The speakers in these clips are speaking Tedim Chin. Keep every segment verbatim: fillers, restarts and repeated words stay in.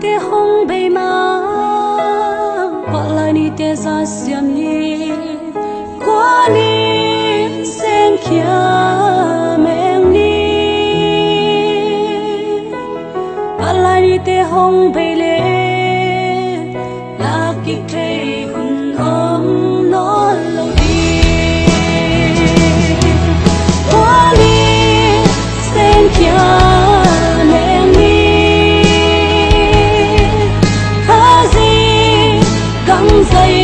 Te hong bei ma, Pahlai nite za siam ni, kua ni seng khia meng ni. Pahlai nite hong bei le, lak kik thei hun om nawn lo hi. Kua ni seng khia meng ni, Khazih kang zai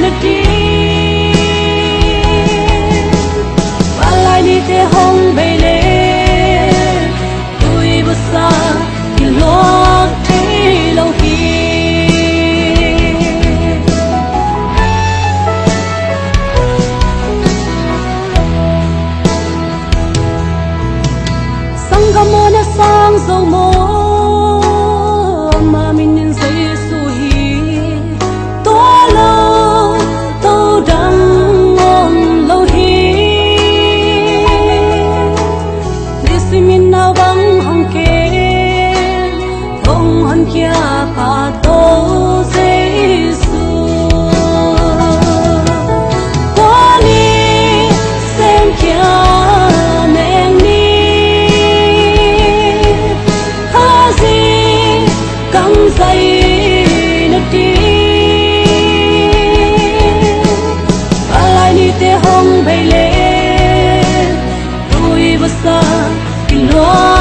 na ti. Pahlai nite hong bei le, tui busa kilawk thei lo hi. Sanggam aw, na sang zo maw? Ama min in Jesu hi. Tua lo, to dang om lo hi. Nisim in na bang hong kem, hong honkhia pa to Jesu. Kua ni seng khia meng ni, Khazih kang zai na ti. Pahlai nite hong bei le, tui busa kilawk